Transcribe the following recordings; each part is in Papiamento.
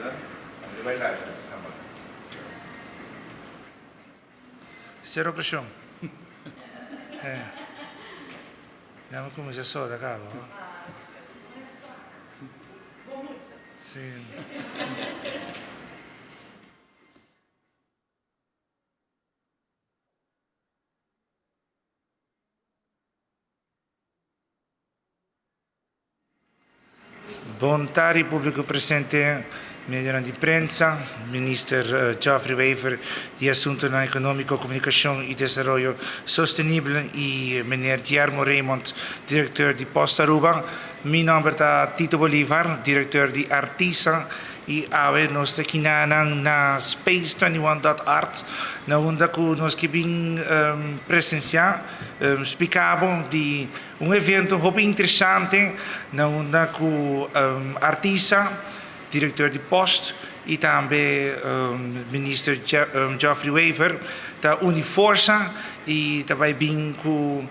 Mi ta bai live kaba. Cero presion. Ya mi cuminsa soda caba. Si. Bon tardi publico presente, medionan di prensa, Minister Geoffrey Wever di Asuntonan Economico, Comunicacion y Desaroyo Sostenibel y Meneer Guillermo Raymond, Directeur di Post Aruba. Mi nomber ta Tito Bolivar, Directeur di Artisa y awe nos ta kinanan na Space 21 dot Art na unda cu nos ke bin presencia, splica bo di Un evento hopi interesante na unda cu artista, directeur di post y tambe Minister Geoffrey Wever ta uni forsa y ta bay bin cu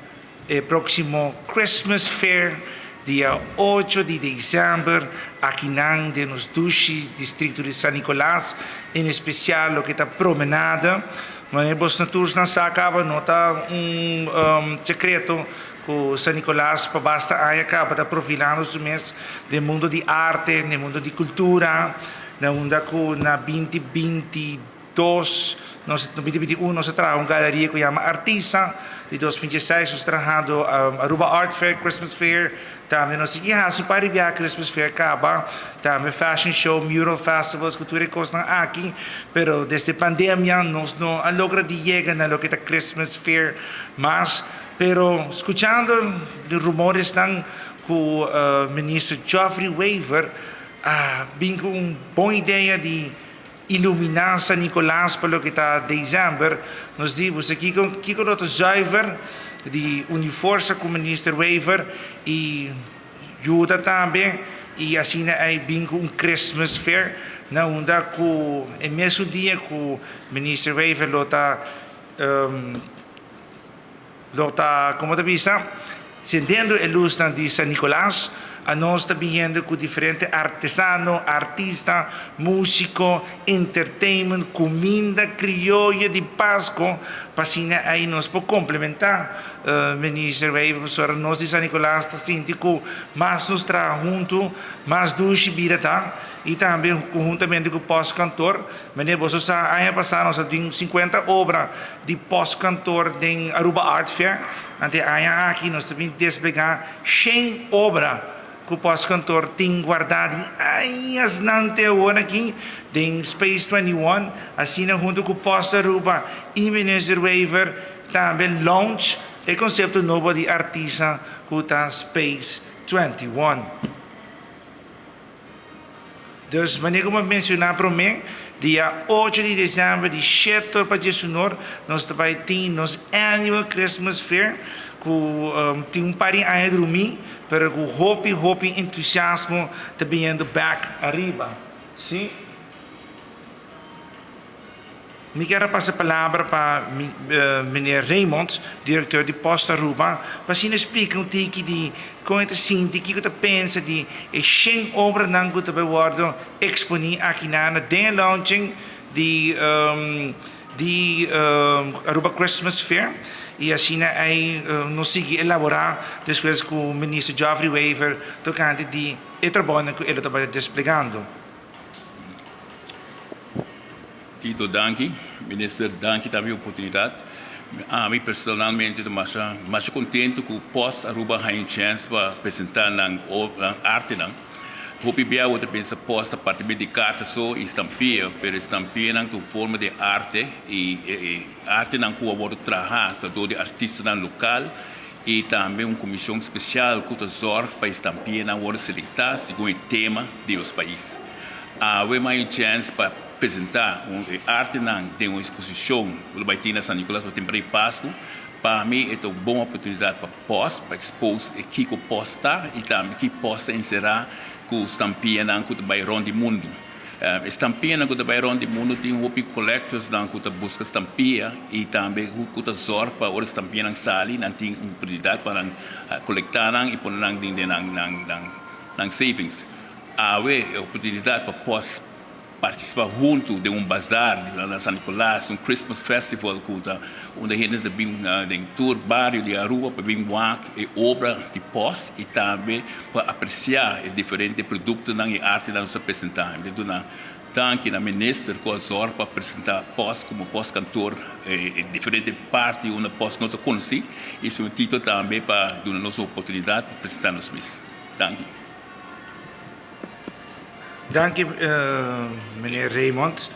e proximo Christmas Fair dia ocho di december akinan den nos dushi districto di San Nicolas, en especial loke ta Promenade. Manera bos na tur nan sa caba no ta un secreto cu San Nicolas pa basta aña caba ta profilando su mes den mundo di arte, den mundo di cultura, na unda cu na 2022 nos na 2021 nos a traha un galeria cu yama Artisa, di 2016 nos a trahando Aruba Art Fair, Christmas Fair. Tambe nos tin ki hasi un par di biaha Christmas Fair kaba, tambe Fashion Show, Mural Festivals ku tur e kosnan aki, pero desde pandemia nos no a logra di yega na loke ta Christmas Fair mas, pero skuchando di rumoresnan ku Minister Geoffrey Wever a bin ku un bon idea di iluminá San Nicolas pa loke ta december, nos di boso kiko kiko lo ta zuiver di uni forsa ku Minister Wever i yuda tambe i asina ei bin ku un Christmas Fair na unda ku e mesun dia ku Minister Wever lo ta lo ta komo ta bisa Sintiendo e lusnan di San Nicolas, anos ta biniendo cu diferente artesano, artista, musico, entertainment, cuminda crioyo di Pasco, pa asina ey nos por complementa Minister Wever, pasobra nos di San Nicolas ta sinti cu mas nos traha hunto, mas dushi bida ta, y tambe conhuntamente cu Postkantoor. Meneer, boso sa aña pasa nos a tin 50 obra di Postkantoor den Aruba Art Fair. Ante e aña aki nos ta bin desplegá shen obra ku Postkantoor tin guardá di añasnan te awor aki den Space 21. Asina huntu ku Post Aruba i Minister Wever tambe launch e konsepto nobo di artisa ku ta Space 21. Dus, manera ku mi a menshoná promé, dia ocho di desèmber di shete or pa diesunor nos ta bai tin nos annual Christmas Fair ku tin un par di aña drumí pero ku hopi hopi entusiasmo ta biniendo bèk ariba. Sí. Mi kier a pasa palabra pa meneer Raymond, directeur di Post Aruba, pa asina splica un tiki di con e ta sinti, kico ta pensa di e shen obranan cu ta bay wordo exponi aki na den e launching di di Aruba Christmas Fair y asina ey nos sigui elabora despues cu Minister Geoffrey Wever tocante di e trabounan cu e lo ta bay desplegando. Tito danki, Minister danki tambe e oportunidad. Ami personalmente ta masha masha contento cu Post Aruba haña un chance pa presenta nan nan artenan. Hopi bia bo ta pensa Post ta parti di carta so y stampia, pero e stampianan ta un forma di arte y e artenan cu a wordo traha ta door di artistanan local y tambe un comision special cu ta zorg pa e stampianan wordo selecta segun e tema di nos pais. Awe mi hay un chance pa presenta un e artenan den un exposicion cu lo bay tin na San Nicolas pa temporada di Pascu. Pa mi e ta un bon oportunidad pa Post, pa expose e kico Post ta y tambe ki Post ta encera cu stampianan cu ta bay rond di mundo. E stampianan cu ta bay rond di mundo tin hopi collectorsnan cu ta busca stampia y tambe cu ta zorg pa ora stampianan sali nan tin un oportunidad pa nan colecta nan y pone nan den nan savings. Awe e oportunidad pa Post. participa hunto den un bazaar na San Nicolas, un Christmas Festival cu ta unda hende ta bin den tur bario di Aruba pa bin wak e obra di Post y tambe pa aprecia e diferente productonan y artenan nos ta presenta. Mi ta duna danki na Minister cu a zorg pa presenta Post como Post Kantoor e diferente parti unda Post no ta conoci y señor Tito tambe pa duna nos oportunidad pa presenta nos mes. Danki. Danki meneer Raymond,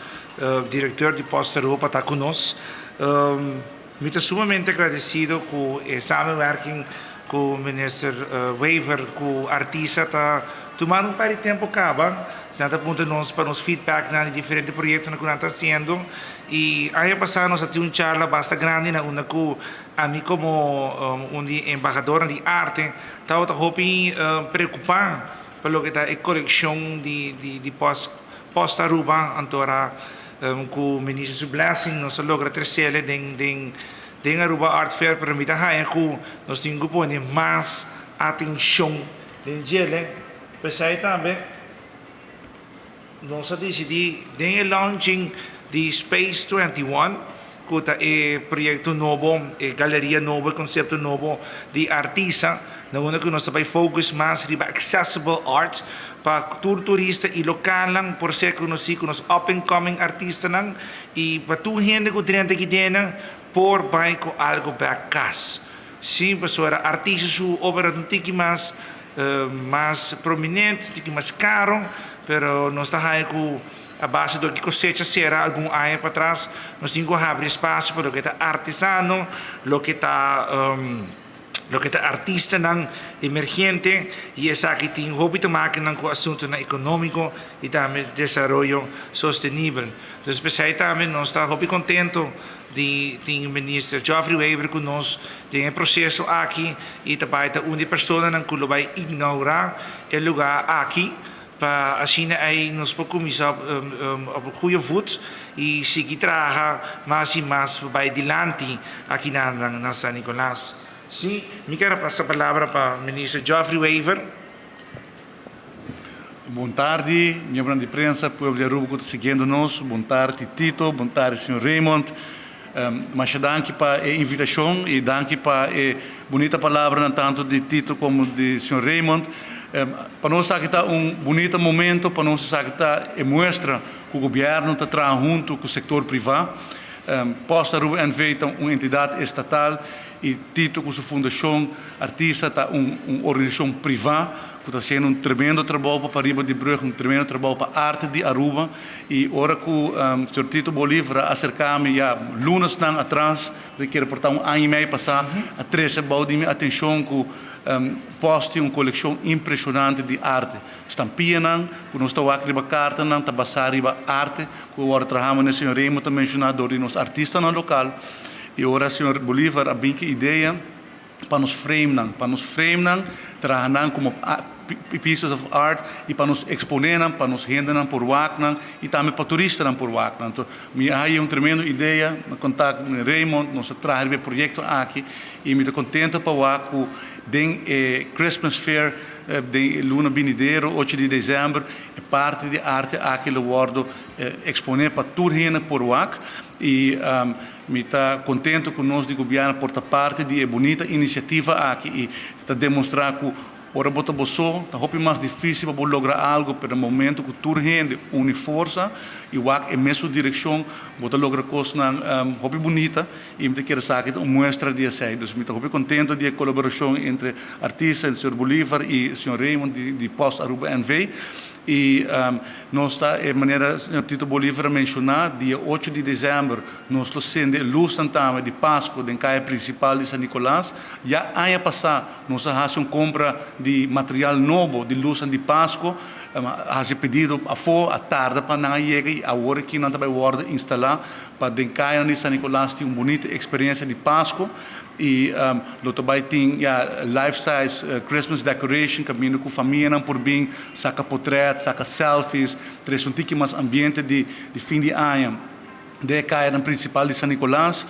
directeur di Post Aruba ta cu nos. Mi ta sumamente agradecido cu e samenwerking cu Minister Wever cu Artisa ta tumando un par di tempo caba. Nan ta puntra nos pa nos feedback nan di diferente proyectonan cu nan ta haciendo. Y aña pasa nos a tin un charla basta grandi na unda cu ami como un di embahadornan di arte tabata hopi preocupa pa loke ta e coleccion di Post Aruba. Anto ora cu Minister su blessing nos a logra trecele den Aruba Art Fair, pero mi ta haya cu nos tin cu pone mas atencion den djele. P'esey tambe nos a dicidi den e launching di Space 21, cu ta e proyecto nobo, e galeria nobo, e concepto nobo di artista, na unda cu nos ta bay focus mas riba accessible art pa tur turista y localnan por ser conoci cu nos up and coming artistanan y pa tur hende cu drenta aki dena por bay cu algo bek cas. Si, pasobra artista su obra ta un tiki mas mas prominente, un tiki mas caro, pero nos ta haya cu a base dor ki cosecha cera algun aña patras, nos tin cu habri espacio pa loke ta artesano, loke ta loke ta artistanan emergente y esaki tin hopi te makennan cu asuntonan economico y tambe desaroyo sostenibel. Entonces p'esey tambe nos ta hopi contento di tin Minister Geoffrey Wever cu nos den e proceso aki y ta bay ta un di e personanan cu lo bay inaugura e lugar aki pa asina ey nos por cuminsa op un goeie voet y sigui traha mas y mas pa bay dilanti aki na San Nicolas. Si, mi kier a pasa palabra pa Minister Geoffrey Wever. Bon tardi, miembronan di prensa, pueblo di Aruba cu ta siguiendo nos. Bon tardi Tito, bon tardi señor Raymond. Masha danki pa e invitacion y danki pa e bunita palabranan tanto di Tito como di señor Raymond. Pa nos esaki ta un bunita momento, pa nos esaki ta e muestra cu gobierno ta traha hunto cu sector priva. Post Aruba NV ta un entidad estatal y Tito cu su fundacion Artista ta un organisacion priva cu ta haciendo un tremendo trabou pa pariba di brug, un tremendo trabou pa arte di Aruba y ora cu señor Tito Bolivar a acerca mi ya lunasnan atras, mi ta kere por ta un aña y mei pasa, a trece bou di mi atencion cu Post tin un coleccion impresionante di arte. Stampianan cu nos ta wak riba cartanan ta basa riba arte cu a wordo traha manera señor Raymond ta menciona door di nos artistanan local y ora señor Bolivar a bin cu e idea, pa nos frame nan, pa nos frame nan, traha nan como pieces of art y pa nos expone nan, pa nos hendenan por wak nan y tambe pa turistanan por wak nan. Entonces mi a haya un tremendo idea, mi a contact cu Raymond, nos a traha riba e proyecto aki y mi ta contento pa wak cu den e Christmas Fair den e luna binidero, ocho di december, e parti di arte aki lo wordo expone pa tur hende por wak y Mi ta contento cu nos di gobierno por ta parti di e bunita iniciativa aki y ta demostra cu ora bo ta bo so ta hopi mas dificil pa bo logra algo, pero na momento cu tur hende uni forsa y wak e mesun direccion bo ta logra cosnan hopi bunita y mi ta kere sa aki ta un muestra di esey. Dus mi ta hopi contento di e colaboracion entre artista, entre señor Bolivar y señor Raymond di Post Aruba NV. Y nos ta, e manera señor Tito Bolivar a menciona, dia ocho di december nos lo sende e luznan tambe di Pasco den caya principal di San Nicolas. Ya aña pasa nos a haci un compra di material nobo di luznan di Pasco, a haci pedido afo, a tarda pa nan a yega y awor aki nan ta bay wordo instala pa den cayanan di San Nicolas tin un bunita experiencia di Pasco. Y lo ta bay tin ya life size Christmas decoration caminda cu famianan por bin saca potret, saca selfies, trece un tiki mas ambiente di fin di aña den e cayanan principal di San Nicolas.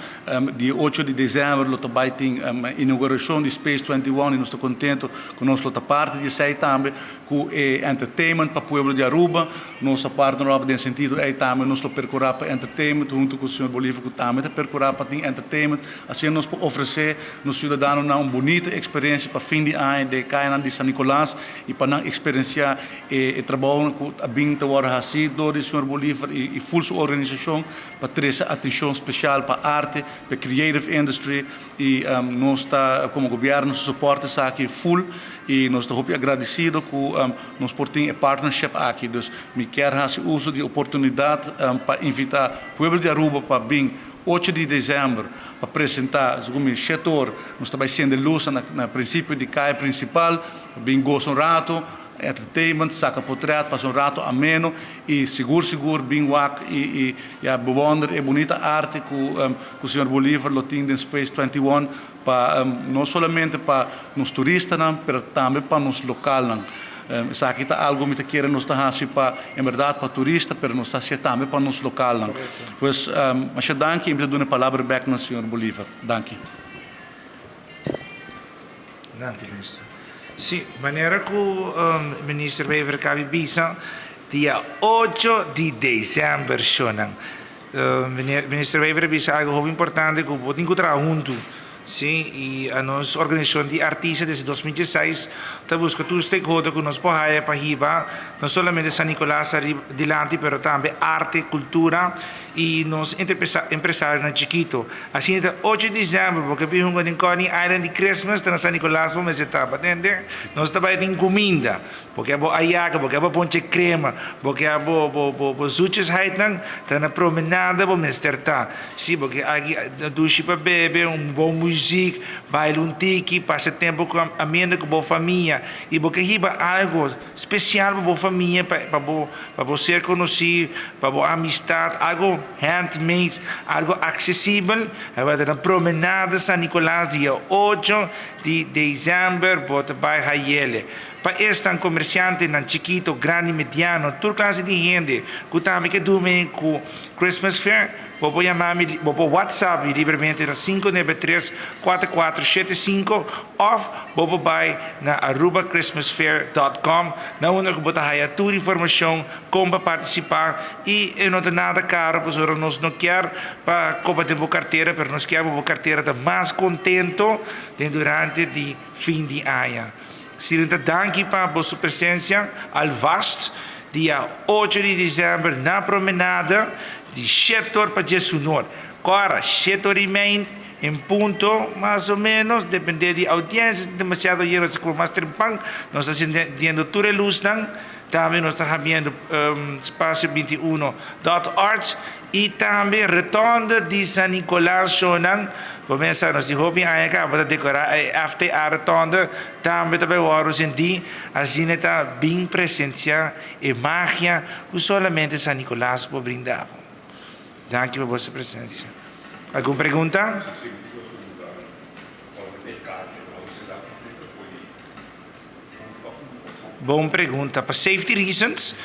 Dia ocho di december lo ta bay tin inauguracion di Space 21 y nos ta contento cu nos lo ta parti di esey tambe. Cu e entertainment pa pueblo di Aruba, nos a partner up den sentido ey tambe nos lo percura pa entertainment hunto cu señor Bolivar cu tambe ta percura pa tin entertainment, asina nos por ofrece nos ciudadanonan un bunita experiencia pa fin di aña den cayanan di San Nicolas y pa nan experiencia e e trabounan cu a bin ta worde haci door di señor Bolivar y y full su organisacion pa trece atencion special pa arte, pa e creative industry. Y nos ta como gobierno nos ta soporta esaki full y nos ta hopi agradecido cu nos por tin e partnership aki. Dus mi kier haci uso di oportunidad pa invita pueblo di Aruba pa bin ocho di december pa presenta segun mi shete or nos ta bay cende luz na principio di caya principal pa bin goza un rato. Entertainment, saca potret, pasa un rato ameno y sigur sigur bin wak y y ya bewonder e bunita arte cu cu señor Bolivar lo tin den Space 21 pa no solamente pa nos turistanan pero tambe pa nos localnan. Esaki ta algo mi ta kere nos ta haci pa en berdad pa turista pero nos ta hacié tambe pa nos localnan. Pues masha danki y mi ta duna e palabra bek na señor Bolivar. Danki. Danki minister. Si, manera ku minister Wever kabi bisa, dia ocho di december shownan. Minister Wever a bisa algo hopi importante ku bo tin ku traha huntu, si, i a nos organisashon di artista desde 2016 ta buska tur stakeholder ku nos por haya pa hiba no solamente San Nicolas ariba dilanti pero tambe arte, kultura i nos empresarionan chikito. Asina ta ocho di diciember bo ke bin hunga den Coney Island di Christmas ta na San Nicolas bo mester ta tende nos ta bai tin cuminda bo ke bo ayaka bo ke bo ponche crema bo ke bo bo bo bo zoetjesheidnan ta na promenade bo mester ta si bo ke aki dushi pa bebe un bon muziek baila un tiki pasa tempo cu amiendo cu bo famia y bo ke hiba algo Special pa bo famia, pa bo pa bo ser conoci, pa bo amistad, algo handmade, algo accesibel. Hay bai ta na Promenade San Nicolas dia ocho di december, bo ta bai hayele. Pa esnan comerciantenan chikito, grandi, mediano, tur clase di hende cu tambe ke dumi cu Christmas Fair, Bo por yama mi, bo por WhatsApp mi libremente na 593 4475 of bo por bai na arubachristmasfair dot com na unda ku bo ta haya tur informashon kon pa partisipá i e no ta nada karo pasobra nos no kier pa koba den bo kartera pero nos kier pa bo kartera ta mas kontento den durante di fin di aña. Sirenta danki pa boso presencia alvast dia ocho di december na Promenade di shete or pa diesunor. Cora shete or y mei en punto mas o menos depende di audiencia si demasiado yeno si como mas trempan nos ta sindiendo tur e luznan tambe nos ta habiendo espacio 21 dot arts Y tambe rotonde di San Nicolas shownan bo mester sa nos di hopi aña caba ta decora e FTA rotonde tambe ta bay wordo senti asina ta bin presencia e magia cu solamente San Nicolas por brinda bo. Danki pa boso presencia. Algun pregunta? Bon pregunta. Pa safety reasons,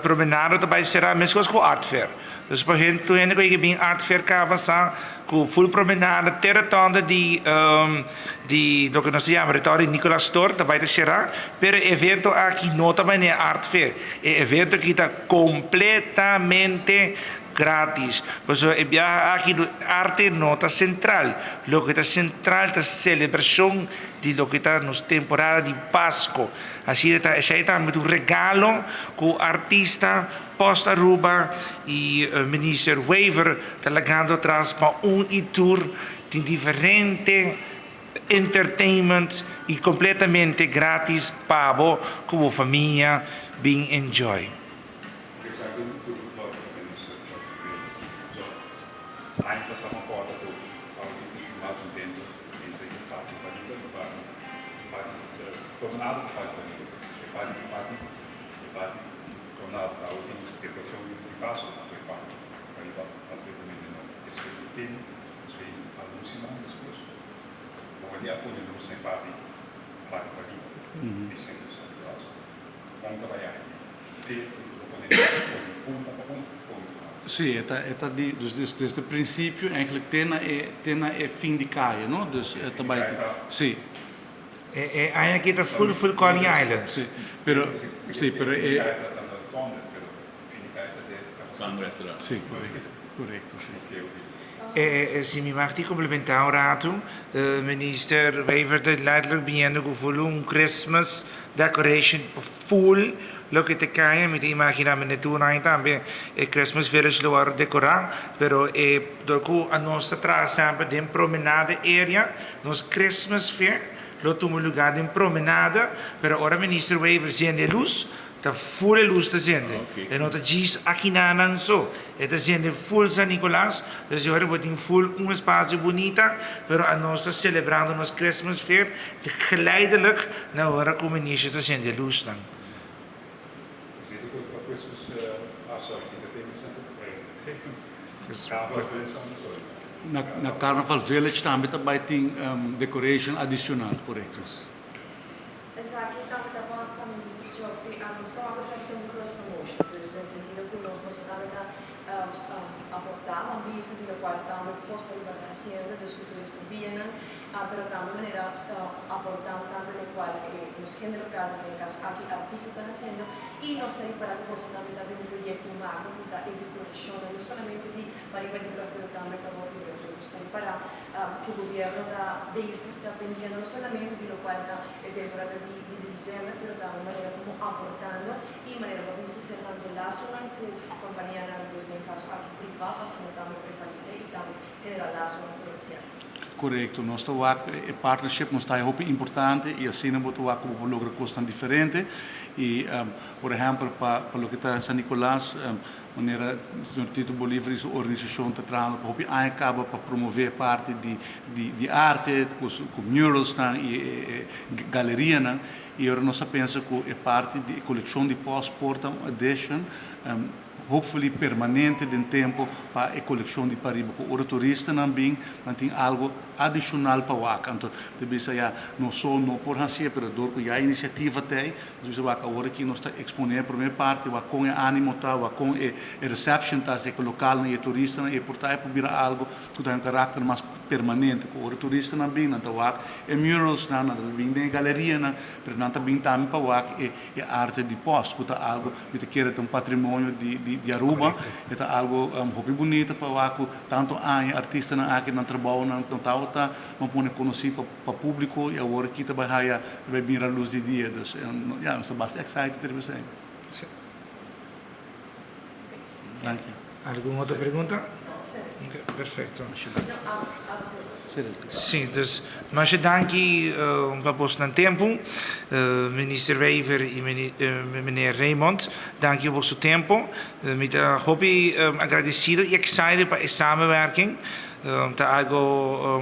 Promenade ta bai sera meskos ku Art Fair. Dus pa hende, tur hende ku yega bin Art Fair kaba sa ku full Promenade te rotonde di di loke nos ta yama rotonde di Nicolas Store ta bai ta sera, pero e evento aki no ta bai na Art Fair. E evento aki ta kompletamente gratis. Pasobra e biaha aki arte no ta sentral. Loke ta sentral ta selebrashon di loke ta nos temporada di Pasco. Asina ta esei tambe ta un regalo cu artista Post Aruba y Minister Wever ta lagando atras pa un y tur tin diferente entertainment y completamente gratis pa bo cu bo famia bin enjoy. Entre e parti pariba i parti parti tornado ku parti pariba. E parti ku parti e parti tornado ta awe tin dekorashon di paso ku e parti pariba kompletamente nobo. Despues di tempu, despues di algun siman despues, bo a pone lus na e parti parti pariba di Sentro San Nicolas. Kon ta bai aki? Te bo pone lus for di punta pa punta for di punta. Sí, e ta e ta di dus des desde principio eigenlijk te na e te na e fin di kaya no dus e ta bai te sí. E aña aki ta full full Coney Island. Si, pero si, pero e. Si, korekto, korekto, si. E si mi mag di komplementá un ratu, Minister Wever ta letterlijk biniendo ku full un Christmas decoration full loke ta kaya. Mi ta imaginá mi tur aña tambe e Christmas Village lo wòrdu dekorá, pero e dor ku anos ta traha semper den Promenade area, nos Christmas Fair lo tuma lugá den Promenade, pero ora Minister Wever zende e lus, Ta full e luz ta zende. E no ta djis akinanan so. E ta zende full San Nicolas. Dus e ora bo tin full un espacio bunita, pero anos ta celebrando nos Christmas fair geleidelijk na ora cu minister ta zende luznan. Zit ook op Christmas, ah sorry, Entertainment Center, Carnival Village tambe, sorry. Na Carnival Village tambe ta bay tin decoration adicional, corecto. Esaki tambe ta pa pa Minister Geoffrey Adams tuma ku esaki ta un cross promotion, dus den sentido ku nos nos tambe ta aportá nan bisa di lokual tambe Post Aruba ta hasiendo, dus ku turista bianan, pero tambe manera aportando tambe lokual e nos hende lokal, dus den e kaso aki artista ta hasiendo i nos ta ripará ku boso tambe ta den un proyekto magno ku ta e dekorashonnan no solamente di pariba di brug pero tambe pabou di brug. Dus nos ta ripará ku gobierno ta bezig ta pendiendo no solamente di lokual ta e temporada di di december pero tambe manera como aportando y manera bo bisa cerrando lazonan cu companianan dus den caso aki priva pa asina tambe prevalece y tambe genera lazonan comercial. Corecto, nos ta wak e partnership nos ta hopi importante y asina bo ta wak como bo logra cosnan diferente y por ehempel pa pa loke ta San Nicolas Manera señor Tito Bolivar y su organisacion ta trahando pa hopi aña caba pa promove parti di di arte cu cu muralsnan y e galerianan y ora nos a pensa cu e parti di e coleccion di post por ta un addition hopefully permanente den tempo pa e coleccion di pariba cu ora turistanan bin nan tin algo adicional pa wak. Anto ta bisa ya nos so no por hacié pero dor cu ya e iniciativa ta ey Nos bisa wak awor aki nos ta exponé e promé parti, wak kon e ánimo ta, wak kon e reception ta hacia ku lokalnan i e turistanan i e por ta e por bira algo ku ta un karakter mas permanente ku ora turistanan bin nan ta wak e muralsnan, nan ta bin den e galerianan, pero nan ta bin tambe pa wak e e arte di post ku ta algo mi ta kere ta un patrimonio di di di Aruba, e ta algo hopi bunita pa wak ku tantu aña artistanan aki nan trabounan no tabata ban pone konosí pa. Pa publico y awor aki ta bay haya ta bay mira luz di dia dus ya nos ta basta excited riba esey. Danki. Algun otro pregunta? Ok, perfecto. Si, dus masha danki pa bosnan tempo, Minister Wever y Meneer Raymond, danki pa boso tempo. Mi ta hopi agradecido y excited pa e samenwerking. Ta algo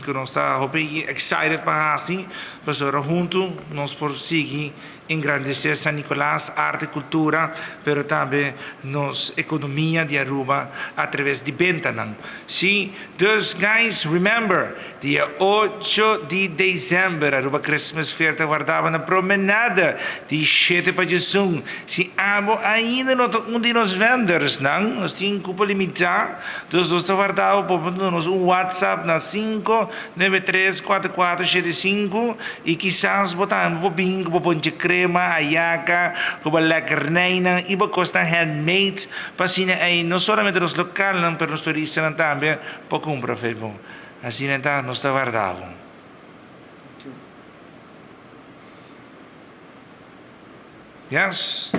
ku nos ta hopi excited pa hasi, pasobra huntu nos por sigui engrandesé San Nicolas, arte, kultura, pero tambe nos ekonomia di Aruba atraves di bentanan. Sí, dus guys, remember, dia ocho di december Aruba Christmas Fair ta wardaba na Promenade di shete pa djesun. Si abo ainda no ta un di nos vendersnan, nos tin cupo limitá, dus nos ta warda abo pa bo duna nos un WhatsApp na sinku nuebe tres kuater kuater shete sinku i kisas bo tambe por bin ku bo ponche krema, ayaka, ku bo lèkernijnan i bo kosnan handmade pa asina ei no solamente nos lokalnan pero nos turistanan tambe por kumpra fe bo. Asina ta nos ta warda abo. Yes.